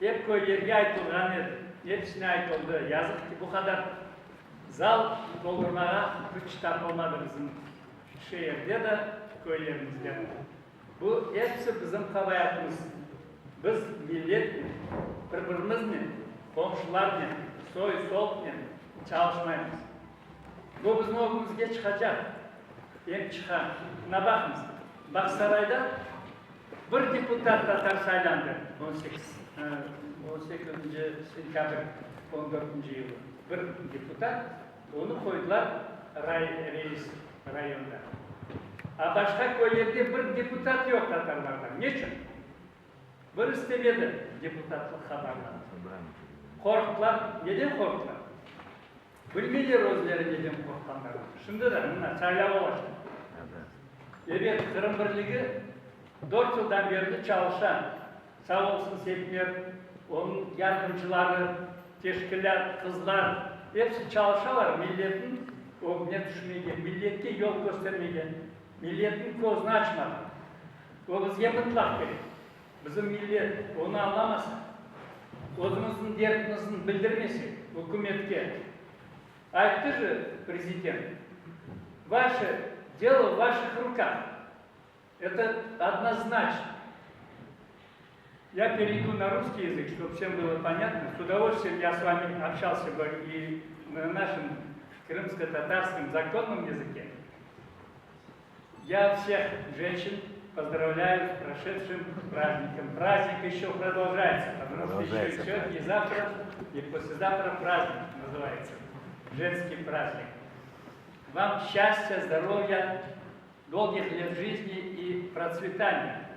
Ep köylerge aytılğan edi, episine aytıldı. Yazıq ki, bu qadar zal toldurmağa küç tapılmadı bizim şeerde de, köylerimizde de. Bu episi bizim qabaatımız. Biz milletnen, bir-birimiznen, qomşularnen, soy-sopnen çalışmaymız. Bu bizim ögümizge çıqacaq, em çıqa. Mına baqıñız, Bağsarayda bir deputat tatar saylandı on sekiz, on sekizinci sentâbr on dörtünci yılı. Bir deputat, onı qoydılar ray reis rayonda. A başqa köylerde bir deputat yoq tatarlardan. Neçün? Bir istemedi deputatlıqqa barmağa. Qorqtılar. Neden qorqtılar? Bilmeyler özleri neden qorqqanlarını. Şimdi de mına saylav olacaq. Ebet, Qırım birligi dört yıldan berli çalışa. Sağ olsun Seytmer, onıñ yardımcıları, teşkilât, qızlar, episi çalışalar milletniñ ögüne tüşmege, milletke yol köstermege, milletniñ közüni açmağa. O bizge mıtlaq kerek. Bizim millet onı añlamasa, özümizniñ derdimizni bildirmesek ükümetke, ayttı je prezident, vaşe delo v vaşih rukah, eto odnoznaçno. Я перейду на русский язык, чтобы всем было понятно. С удовольствием я с вами общался бы и на нашем крымско-татарском законном языке. Я всех женщин поздравляю с прошедшим праздником. Праздник еще продолжается, потому что еще сегодня и завтра, и послезавтра праздник называется. Женский праздник. Вам счастья, здоровья, долгих лет жизни и процветания.